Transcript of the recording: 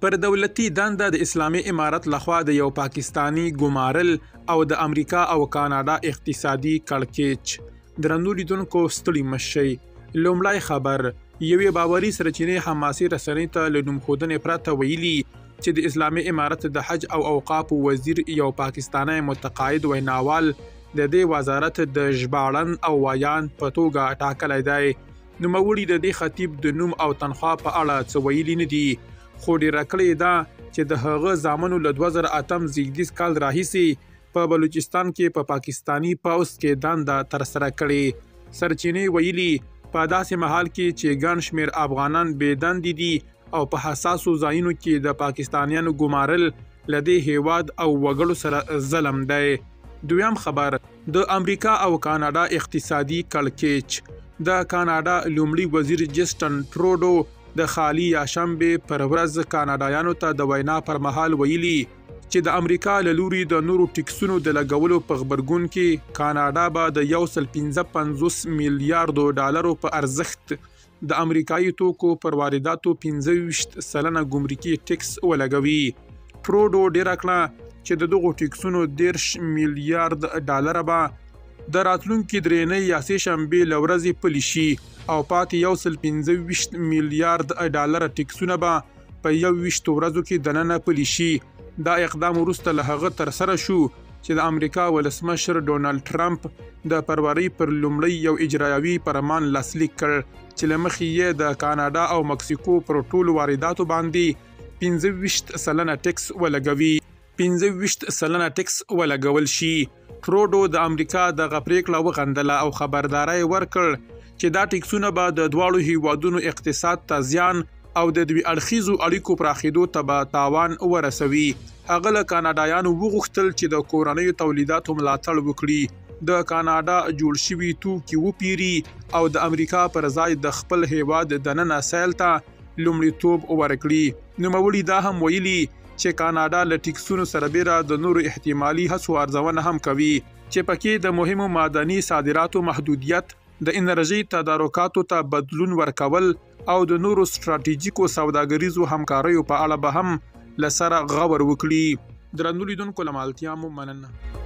پر دولتي دنده د اسلامي امارت لخوا د یو پاکستاني ګمارل او د امریکا او کاناډا اقتصادي کړکېچ. درنو لیدونکو، ستړي مه شئ. لومړی خبر، یوې باوري سرچینې حماسي رسنۍ ته له نوم ښودنې پرته ویلي چې د اسلامي امارت د حج او اوقافو وزیر یو پاکستانی متقاعد ویناوال د دې وزارت د ژباړن او ویاند په توګه ټاکلی دی. نوموړي د دې خطیب د نوم او تنخوا په اړه څه ویلي نه دي، خو ډېره کړې ده چې د هغه زامنو له 2008 زیږدیز کال راهیسې په بلوچستان کې په پاکستاني پوځ کې دنده ترسره کړې. سرچینې ویلي، په داسې مهال کې چې ګڼ شمېر افغانان بې دندې دي او په حساسو ځایونو کې د پاکستانیانو ګمارل له دې هېواد او وګړو سره ظلم دی. دویم خبر، د امریکا او کاناډا اقتصادي کړکېچ. د کاناډا لومړي وزیر جسټن ټروډو د خالي یا شنبې پر ورځ کاناډایانو ته د وینا پر مهال ویلي چې د امریکا له لوري د نورو ټیکسونو د لګولو په غبرګون کې کاناډا به د 1.55 میلیاردو ډالرو په ارزښت د امریکایي توکو پر وارداتو 25% ګمرکي ټیکس ولګوي. ټروډو ډېره کړه چې د دغو ټیکسونو 30 میلیارد ډالر به د راتلونکي درېنۍ یا سې شنبې له ورځې پلي شي او پاتې 1.25 میلیارد ډالر ټیکسونه به په 21 ورځو کې دننه پلي شي. دا اقدام وروسته له هغه ترسره شو چې د امریکا ولسمشر ډونالد ټرمپ د فرورۍ پر لومړۍ یو اجرایوي فرمان لاسلیک کړ چې له مخې یې د کاناډا او مکسیکو پر ټولو وارداتو باندې 25% ټیکس ولګوي. 25% ټیکس ولګول شي. ټروډو د امریکا دغه پریکړه وغندله او خبرداری ورکړ چې دا ټیکسونه به د دواړو هیوادونو اقتصاد ته زیان او د دوی اړخیزو اړیکو پراخېدو ته به تاوان ورسوي. هغه له کاناډایانو وغوښتل چې د کورنیو تولیداتو ملاتړ وکړي، د کاناډا جوړ شوي توکي وپیري او د امریکا پر ځای د خپل هیواد دننه سیل ته لومړیتوب ورکړي. نوموړي دا هم ویلي چې کاناډا له ټیکسونو سربېره د نورو احتمالي هڅو ارزونه هم کوي چې پکې د مهمو معدني صادراتو محدودیت، د انرژۍ تدارکاتو ته بدلون ورکول او د نورو ستراتیژیکو سوداګریزو همکاریو په اړه به هم له سره غور وکړي. درنو لیدونکو، له مالتیا مو مننه.